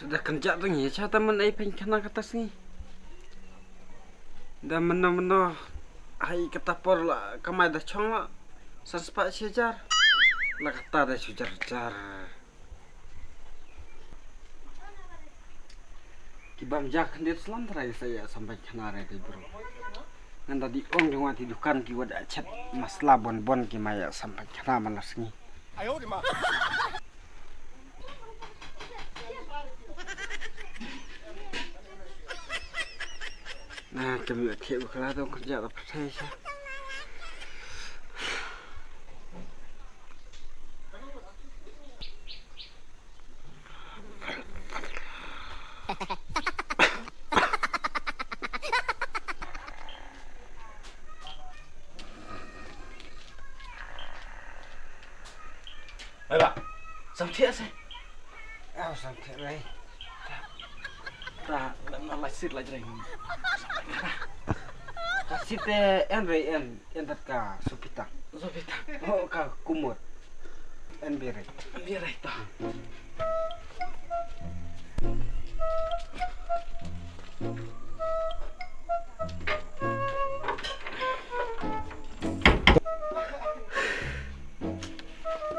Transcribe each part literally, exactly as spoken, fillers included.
Da kynjah dang ïa cha ta man ai pynkhana kata sngi. Da mano mano hai kata por la kamai da chong la. San spah shi hajar. La kata da shu jar jar. Ki bam ja khyndiat slam trai sa ïa sam pynkhana re dei bro. Ngan da di ong jong wa ti dukan ki wad achet masla bon bon ki ma ïa sam pynkhana man la sngi. Na kami ati bukala tu kerja apa saya. Ai ba, sam thiah se. Au, sam thiah rei. Ta, ta, na lai sit lai jreng. Ka sit te en rei en, en tat ka supita. Supita. Oh, ka kumur. En bi rei. En bi rei ta.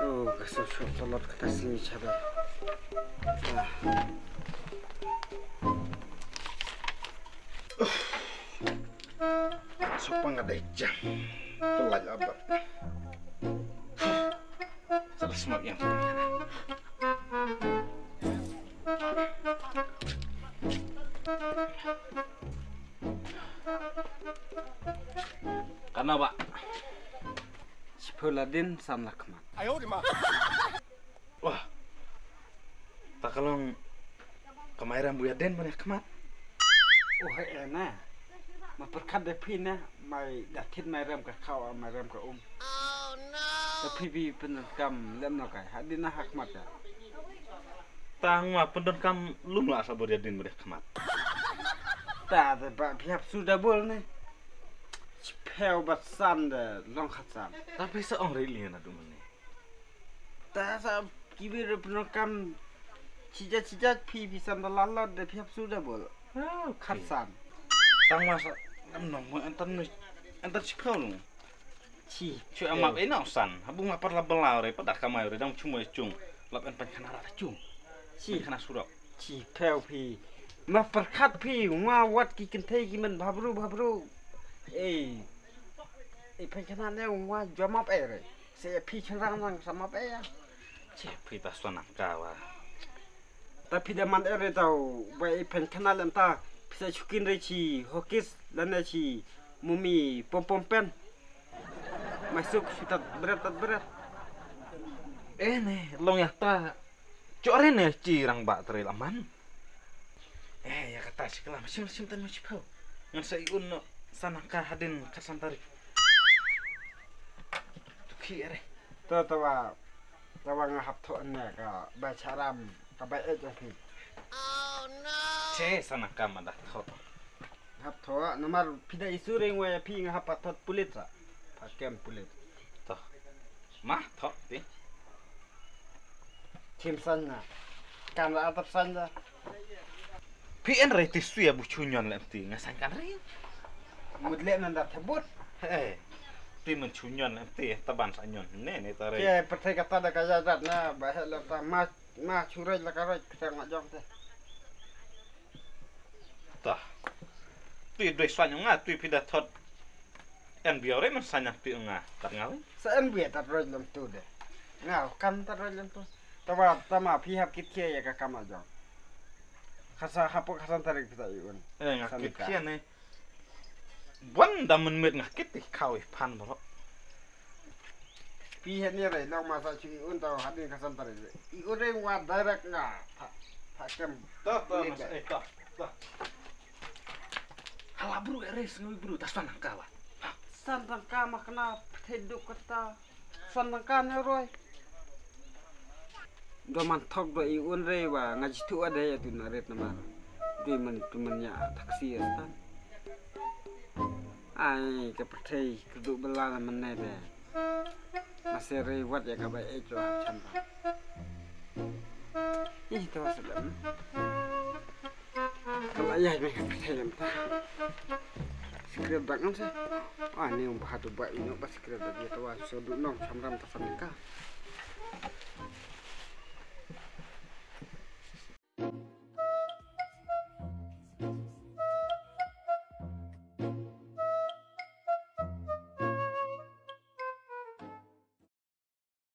Oh, ka sop sop tolot ka ta sini chaba. Ah. Sopang ada jam. Pelaj abad. Salah semak yang. Kana ba? Shiphew la dien san la khmat. Wah. Ta ka long ka mai rem bu ïa dien ban ïa khmat. Oh, eh, na. Ma pyrkhat da phi na, mai da thit mai rem ka khaw, mai rem ka um. Da phi bi pyndonkam lem no kai, ha dien na ha khmat ka. Ta nga pyndonkam lum la sa bor ïa dien ban ïa khmat. Ta da ba phi hap su double ne. Shiphew bad san da long khatsan. Ta phi sa ong rei li na du man ne. Ta sa ki bi ruh pyndonkam chijat chijat phi phi san da la lot da phi hap su double. Ah, okay. Khatsan. Tang ma sa ngam nong mo antan mo antan shiphew nong. Chi. Chu amap ina san. Habu ma par la bela re pada kamai re dang chu mo chung. Lap en pynkhana ra chung. Chi. Pynkhana surok. Shiphew phi. Ma pyrkhat phi nga wat ki kynthei ki men bhabru bhabru. Ei. Ei pynkhana ne nga jomap ei re. Se phi chynrang nang sama pe ya. Che phi ta swan nang ka wa. Ta phi da man ere tau ba i pynkhana lem ta phi sa chukin re chi hokis lane chi mumi pom pom pen. Mai suk shu tat bret tat bret. Eh ne long ya ta. Chore ne chi rang ba tre la man. Eh ya kata chi kala shim shim tan ma chi phau. Ngan sa i un no san nang ka hadin ka san tarik. Tu khi ere. Ta ta wa ta wa nga hap tho ne ka ba charam ka ba e jong phi. Che sana ka ma da tho. Hap tho namar phi da isu ring wa ya phi nga hap thot pulit sa. Pha kem pulit. To. Ma tho ti. Chim san na. Kan la atap san da. Phi en rei ti suya bu chu nyon lem ti nga san kan rei. Mut lem nan da thebut. He. Ti men chu nyon lem ti ta ban sa nyon. Ne ne ta rei. Ke pyrthei kata da ka ya dat na ba he lem ta ma ma chu rei la ka rei pyrthei nga jong te. Ta. Ti doi sa nga ti phi da thot. En biore man sa nya ti nga tat nga. Sa en bia tat rei lem tu de. Nga kan tat rei lem tu. Tama tama phi hap kit kia ya ka kama jong. Khasa hapo khasan tarik phi ta i un. Eh nga kit kia ne. Bon da men met nga kit ti khaw i phan bro. Phi het ni rei long ma sa chu i un tau hadin khasan tarik. I un rei wa direct nga. Tha tha kem. Ta ta mas eh ta ta. Hala bro ere sngi bro ta san nang ka wa. San nang ka ma kena phe duk kata. San nang ka ne roi. Do man thok do i un re wa nga jitu ade ya tu na ret na ma. Doi man tu man ya taksi ya stan. Ai ka pyrthei ka du bela na man ne de. Mase re wat ya ka ba e jo ha chan ba. Ih to sedem. Ai, ai, me ka pyrthei lam ta. Secret bag ngam sa. Ah, ni um bha tu ba ino ba secret bag ïa ta wa so du nong samram ta samika.